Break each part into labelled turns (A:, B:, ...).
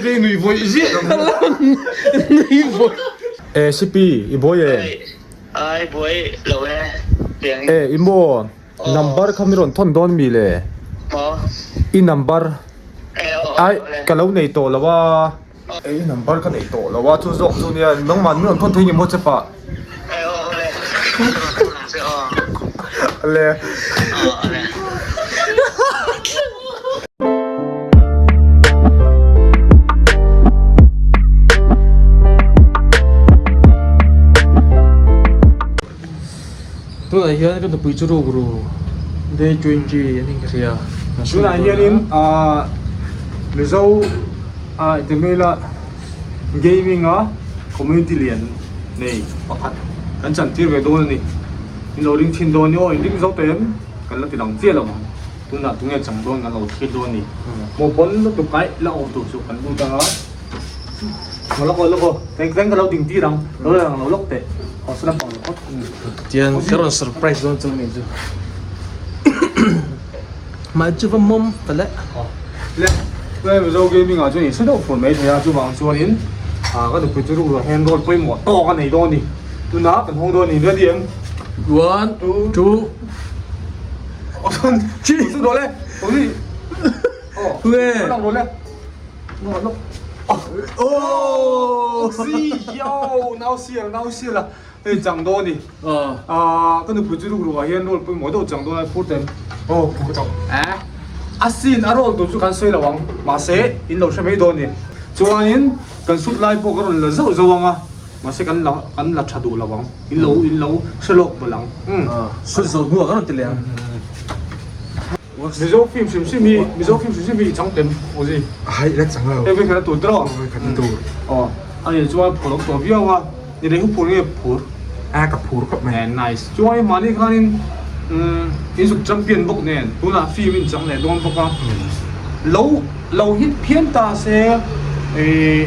A: Nui nui vawi ziah
B: Nui vawi.
A: E Sipi, i buai em?
C: Ai buai lo e. Tiang
A: E i maw number kha mi rawn thawn dawn mi le?
C: Maw?
A: I number.
C: E aw
A: Ai ka lo nei tawh lo a. E i number ka nei tawh lo a chu zawk chu nia nangmah min rawn thawn thei nge maw che pah?
C: E aw aw le. Ka rawn thawn ang che aw.
A: Le.
C: Aw aw le.
B: Tunah hian ka nupui chu ruk ru day 20 an inkhria.
A: Tunah hianin ahh Mizo ah Temela gaming a community lian nei pakhat kan chantir ve dawn a ni. In lo ring thin dawn ni aw in ring zo tawh em kan la ti lang chiah lo ang. Tunah tunge chang dawn kan lo thlir dawn a ni. Maw pawn lutuk kai la awm tur chu kan lut ang a. Maw lawk aw lawk aw teng teng ka lo ding tir ang lo lang lo lawk teh aw saw lampang lo phawt.
B: Tian ka rawn surprise dawn chu ni chu. Mah chu va mawm ta le.
A: Le le Mizo gaming ah chuan in hre deuh fur mai thei a chuvang chuanin ah ka nupui chu ruk ruah hian role pawimawh tawk a nei dawn a ni. Tunah kan hawng dawn a ni ready em?
B: One, two.
A: Asin a roll tur chu kan sawi lo ang mahse in lo hre mai dawn a ni chuanin kan sut lai pawh ka rawn la zauh zauh ang a. Mahse kan la kan la tha duh lo ang. In lo in lo hre lawk bawlh ang.
B: Sut zo hnuah kan rawn ti leh ang.
A: Mizo film hrim hrim hi Mizo film hrim hrim hi i chang tem Ozi.
D: Hai la chang lo.
A: Hei vek khat a tur tawh.
D: Vek khat a tur.
A: Aw a nih chuan phur awm tawh viau a. Ni leh hu phur nge phur?
D: A ka phur khawp mai.
A: Nice. Chuan i mahni khanin in zuk champion bawk nen tunah film in chang leh dawn bawk a. Lo lo hit phian ta se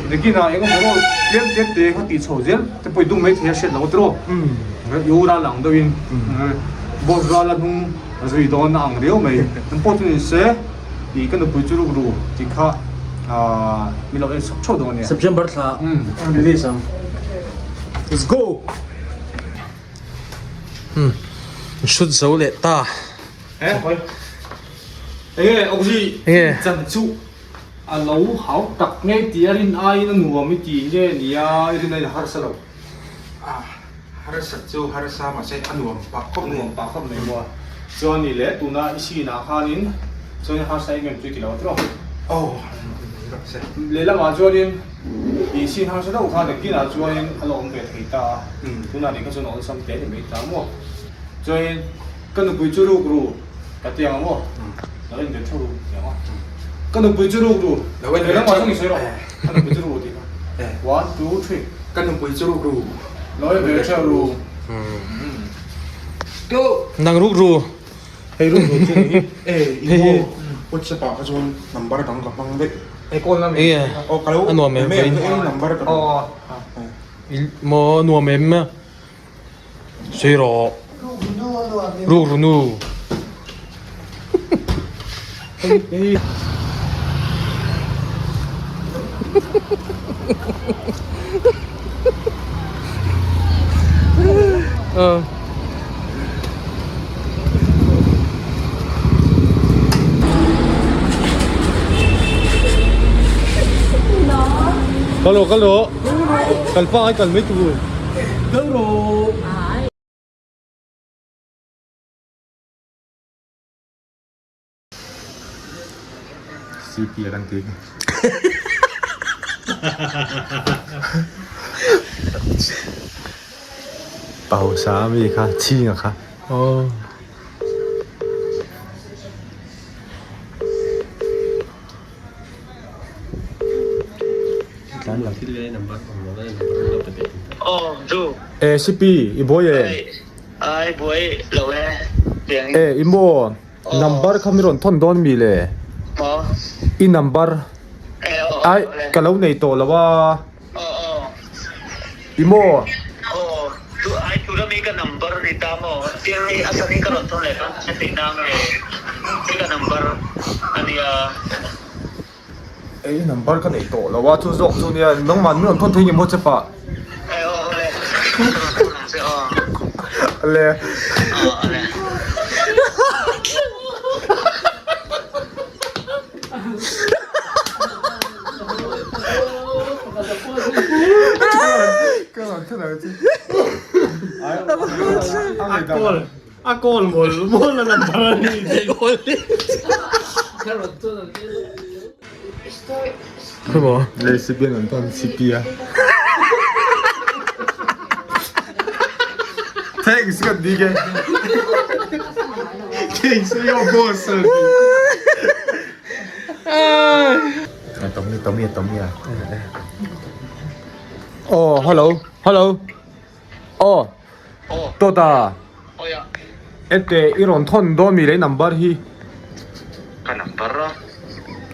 A: nakinah eng emaw role tlem tlem te kha tih chho zel te pawh i dum mai thei a hriat loh tiraw i u ral ang deuhin boss ral a hnung a zui dawn a ang riau mai an pawh chu ni se tih ka nupui chu ruk ru tih kha min lo en chhawk chhawk dawn a nia.
B: September thla release ang.
A: Let's go!
B: Shoot zo leh ta.
A: Enge Oxy chan chu a lo hau tak nge tih a rin aiin a nuam i ti nge nia i rin aiin a harsa lo.
D: Harsa chu harsa mahse a nuam pah khawp mai.
A: A nuam pah khawp mai maw. Chuan ni leh tuna i scene ah khanin chuan i harsa em em chu i ti lo tiraw?
D: Aw.
A: Lehlamah chuanin i scene harsa deuh khan engtinah chuanin a la awm ve thei ta a, tunah nih kha chuan a awlsam hle ni mai ta maw. Chuanin. Ka nupui chu ruk ru ka ti ang maw? Lo en ve theuh ru ti ang aw. Ka nupui chu ruk ru.
D: Lo en ve
A: theuh. Leh lamah sawi rawh. Ka nupui chu ruk ru tih kha. One, two, three.
D: Ka nupui chu ruk ru.
A: Lo en ve theuh ru.
D: Go.
B: Nang ruk ru.
A: Hei ruk ru chu ni hi.
D: Eh, i maw? WhatsApp ah kha chuan number dang ka hmang daih.
A: Hei call na mi.
D: Aw ka lo.
B: A nuam em?
D: Number ka.
A: Aw.
B: Maw nuam em? Sawi rawh. Ruk ru nu.
A: Kal rawh kal rawh. Kal pa ai kal mai tur.
B: Kal rawh.
D: CP a kan ti.
A: Pausa mi kha chhinga kha.
B: Aw.
A: E Sipi i buai e.
C: Ai buai lo e.
A: E i maw number kha mi rawn thawn dawn mi le. I number ai ka lo nei tawh lo a. I maw. Ei number ka neih tawh lo a chu zawk chu nia nangmah min rawn thawn thei nge maw chep ah. Le.
B: A call mawl mawl a number a ni tih.
A: Lesbian an tan city a. Thanks ka ti ke. Thanks yo boss. Tommy Tommy Tommy a. Oh hello hello. Oh Tawta Ete i rawn thawn dawn mi lei number hi.
C: Ka number a.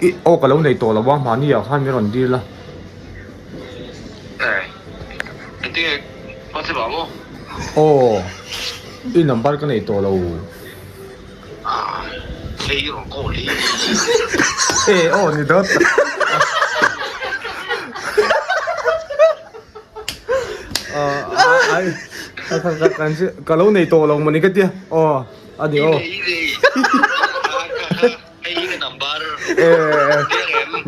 A: I aw ka lo nei tawh lo a mahni ah khan min rawn dil a.
C: Eh engtin nge WhatsApp ah maw?
A: Aw i number ka nei tawh lo.
C: Ah hei i rawn call hi.
A: Eh aw ni dawt. Ka lo nei tawh lo mawni ka tia aw a ni aw.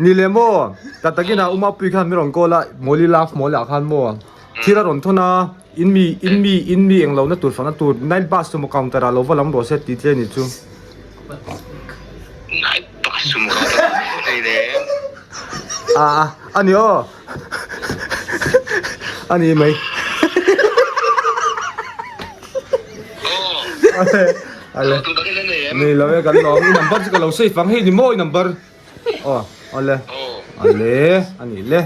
A: Ni leh maw ka takin a Uma pui khan min rawn call a Mawli love Mawli ah khan maw thil a rawn thawn a in mi in mi in mi englo na tur fakna tur night bus chu maw counter ah lo va lam rawh se tih tle ni chu.
C: Night bus chu maw counter ah
A: a ni aw. A ni mai. Ale ale. Nei lo e kan lawm. I number chu ka lo save ang hei ni maw i number. Aw ale. Ale a ni le.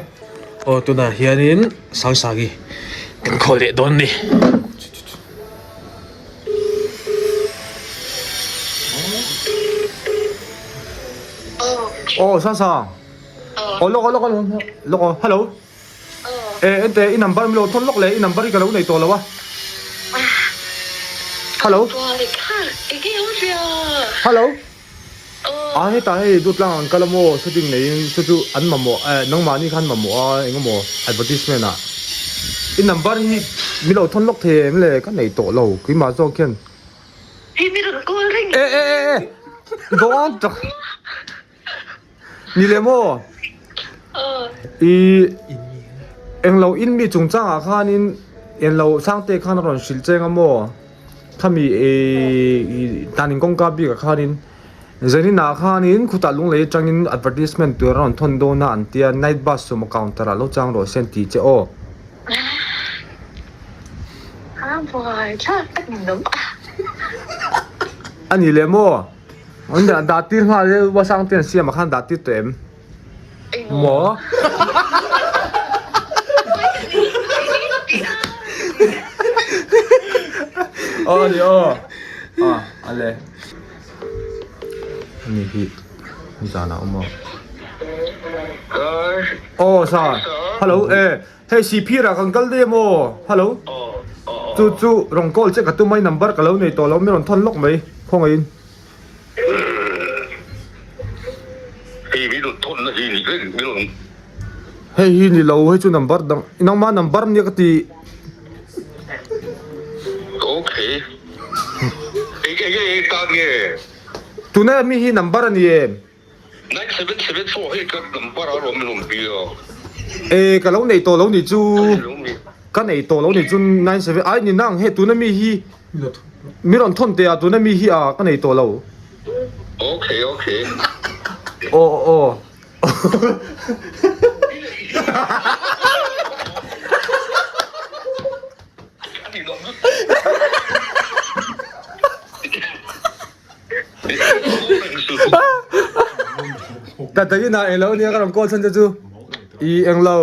B: Aw tunah hianin Sangsagi kan khawl leh dawn ni.
A: Aw Sangsang. Aw lawk aw lawk aw lawk aw hello eh ente i number min lo thawn lawk le i number hi ka lo nei tawh lo a hello hello a hetah hei dutlang an kal a maw shooting neiin chu chu an mamawh eh nangmahni khan mamawh a eng emaw advertisement ah i number hi min lo thawn lawk thei em le ka nei tawh lo keimah zawk hian eh eh eh eh dawn tak. Ni le maw? I englo in mi chungchangah khanin englo Sangte khan a rawn hrilh cheng a maw? Khami i tanin kawngka bikah khanin Zaninah khanin khutah lunglei atangin advertisement tur a rawn thawn dawn a an tia night bus chu maw counter ah lo chang rawh se an ti che aw. A ni le maw? An dah dah tir nghal e Uasang te an siam ah khan dah tir tawh em? Maw? Aw ani aw. Ah ale. Ani hi zan ah awm a. Aw sa. Hello eh hei Sihphir ah kan kal daih amaw? Hello. Chu chu rawn call che ka tum a i number ka lo nei tawh lo mi rawn thawn lawk mai khawngaihin.
E: Hei mi rawn thawn na hi ni reng mi rawn.
A: Hei hi ni lo hei chu number dang nangma number nia ka ti.
E: Okay. Eng eng eng tan nge?
A: Tuna mi hi number a ni em?
E: 9774 hei ka number a rawn rawn bia.
A: E ka lo nei tawh lo ni chu ka nei tawh lo ni chu 97 ai ni nang he tuna mi hi mi rawn thawn teh a tuna mi hi a ka nei tawh lo.
E: Okay okay.
A: Aw aw. Ta takin ah englo nia ka rawn call chhan che chu i englo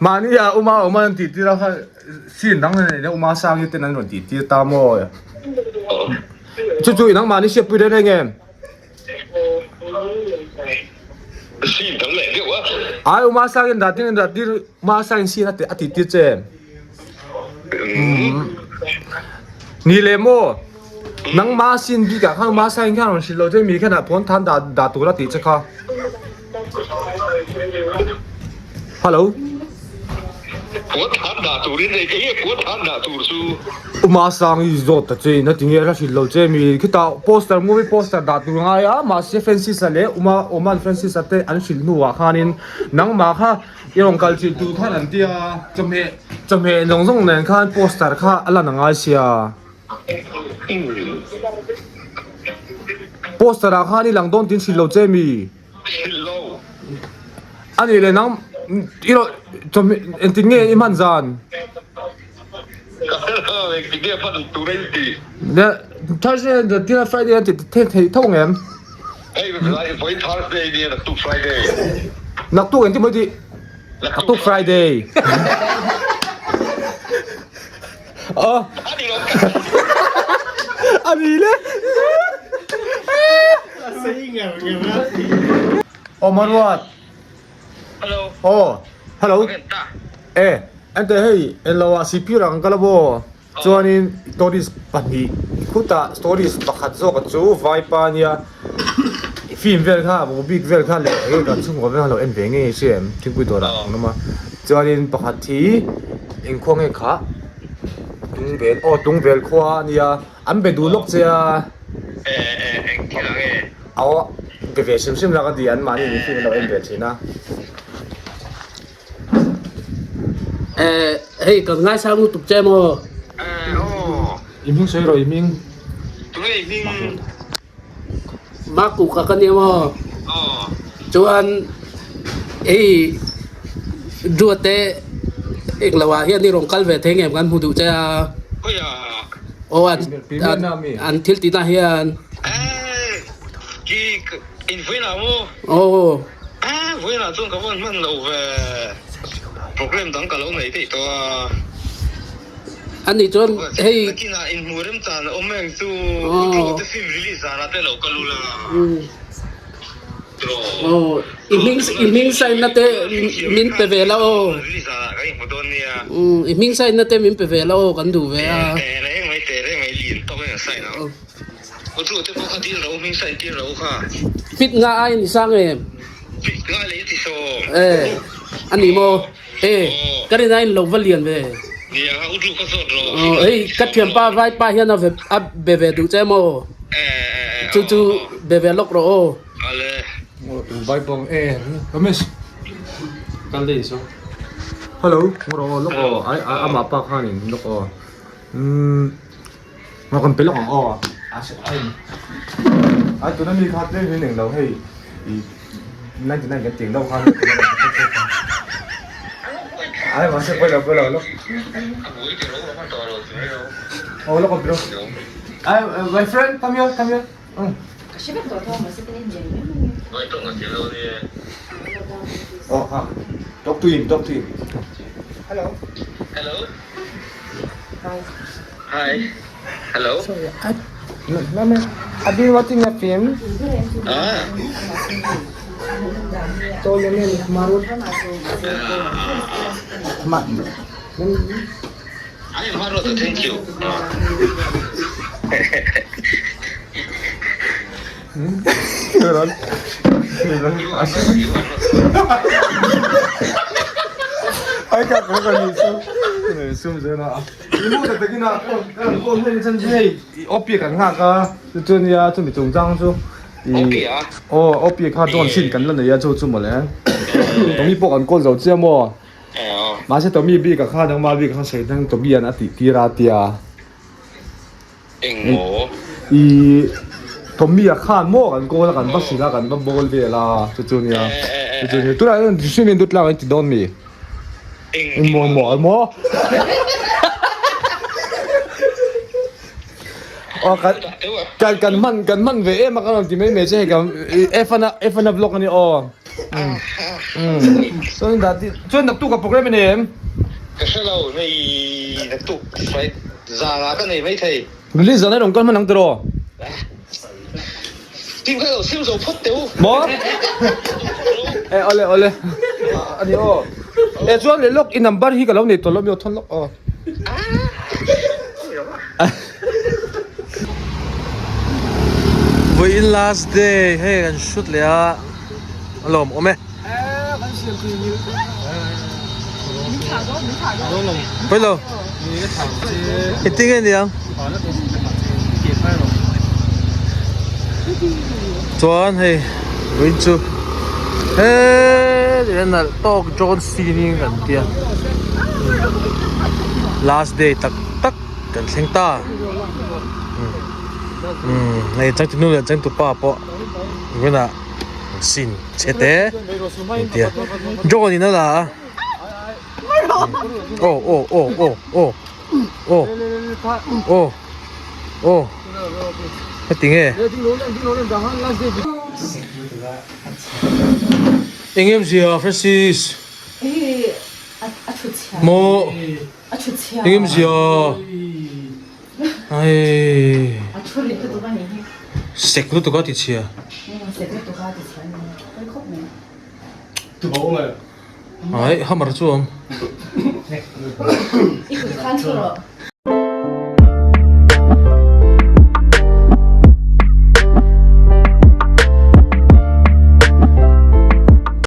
A: mahni ah uma awm an tih tir a kha scene dang nei nen uma sang hi ten an rawn tih tir ta maw chu chu inang mahni hriatpui reng reng em
E: Scene dang leh deuh a
A: ai uma sang in dah tir dah tir uma sang in scene a tih tir che ni leh maw. Nangma sin bikah khan uma sain khan rawn hrilh lo che mi khan ah puan than dah dah tur a tih che kha. Hello.
E: Puan than dah turin ei enge puan than dah tur chu.
A: Uma sang i zawt ta che in a ti nge la hrilh lo che mi khitah poster movie poster dah tur ngai a mahse Francis a leh Uma Oman Francis a te an hrilh hnuah khanin nangmah kha i rawn kal chilh tur khan an tia chawhmeh chawhmeh zawng zawng nen khan poster kha a lan a ngai sia. Poster ah khan i lang dawn tin hrilh lo che mi?
E: Hrilh lo.
A: A nih leh nang i rawn chawhmeh engtik nge i hman zan?
E: Engtik nge hman tur a i tih?
A: Thursday tia Friday a ti thei tho ang em?
E: Hei vawiin Thursday nia naktuk Friday.
A: Naktuk engtin maw i tih? Naktuk Friday. Aw. A ni le. Aw Maruat.
E: Hello.
A: Aw. Hello. E, ente hei enlo ah CP rang ka la maw? Chuanin stories pahnih khutah stories pakhat zawk chu vaipa nia film vel kha bawbik vel kha leh enge kan chhungkaw vel kha lo en ve ngei si em thingpui dawrah an awm a chuanin pakhat hi engkhua nge khah Tungvel aw Tungvel khua a nia an be duh lawk che a aw be ve hrim hrim la ka ti an mahni in film an lo en ve thin a.
F: Eh hei kan ngaisang lutuk che maw?
E: Eh aw.
A: I hming sawi rawh i hming.
E: Tunge i hming?
F: Makuka ka nia maw?
E: Aw.
F: Chuan hei Duate englo ah hian i rawn kal ve thei ngem kan hmu duh che a.
E: Khawiah?
F: Aw an an thil tihna hian.
E: Eh ki invawiinah maw?
F: Aw.
E: A vawiinah chuan ka vawn hman lo ve, program dang ka lo nei daih tawh a.
F: A nih chuan hei.
E: Nakinah inhmuh remchan a awm eng chu Utru te film release zanah te lo kal ula.
F: Aw i hming i hming sign na te min pe ve la aw.
E: Release zanah kan inhmu dawn nia.
F: I hming sign na te min pe ve la aw kan duh ve a.
E: Tehreng mai tehreng mai lian tawk in an sign ang. Utru te pawh kha dil ro hming sain tir ro kha.
F: Fit nga aiin i sang em?
E: Fit nga leh i ti sawm.
F: Eh a ni maw? Eh ka rin aiin lo va lian ve.
E: Nia kha Utru ka zawt ro.
F: Aw hei ka thianpa vaipa hian a ve a be ve duh che maw?
E: Eh eh eh
F: Chu chu be ve lawk rawh aw.
E: Ale.
A: Vaipa eh Ramesh.
B: Kal daih saw.
A: Hello ngawr aw lawk aw ai amah pa khanin lawk aw umm. Ngaw kan pe lawk ang aw ai tuna mi kha tlem hian englo hei i 99 kan tih loh khan ai mahse pawi lo pawi lo lawk aw lawk ang ai my friend come here come here aw ha talk to him talk to him hello
E: hello Hi. Hi. Hello.
A: Sorry, I, no, no, I've been watching a film.
E: Ah.
A: So your name is Marut. Ma.
E: I am Marut. Thank you.
A: Ai ka ko ka ni su. Ni sum ze na. Ni mu ta takina kan ko hun chan ji hei opi kan nga ka chu chu nia chu mi chung chang chu.
E: Opi a.
A: Oh opi kha don sin kan la nei a chu chu mole. Tomi pawh kan call zo chia maw. Mahse Tomi bik a kha nangma bik kha sawi dang Tomi an a tih tir a tia.
E: Eng maw?
A: I Tommy a khan maw kan kawl a kan va hrilh a kan va bawl vel a chu chu nia chu chu nia tunah hian hrim in dutlang an ti dawn mi?
E: Eng
A: maw maw maw aw kan kan kan hman kan hman ve em a kan rawn ti mai mai che hei kan F1 a F1 a vlog a ni aw chuan dah chuan naktuk a program a nei em?
E: Ka hre lo nei naktuk Zan ah ka nei maithei.
A: Release zan ah rawn kal hman ang tiraw?
E: Team kha lo sim zo phawt teh u.
A: Maw? E awle awle. Ani aw. E chuan leh lawk i number hi ka lo nei tawh lo mi aw thawn lawk aw.
B: Vawiin last day hei kan shoot leh a a lawm awm e. Pawilo engtin nge niang chuan hei vawiin chu heee nalh tawk John Cena kan tia last day tak tak kan thleng ta umm hei changtunu leh changtupa pawh vawiinah sin chhe te an tia drone in a la a aw aw aw aw aw aw aw aw heti nge eng em zia Francis maw eng em zia Ai sek lutuk a ti chhia. Ai hammer chu awm.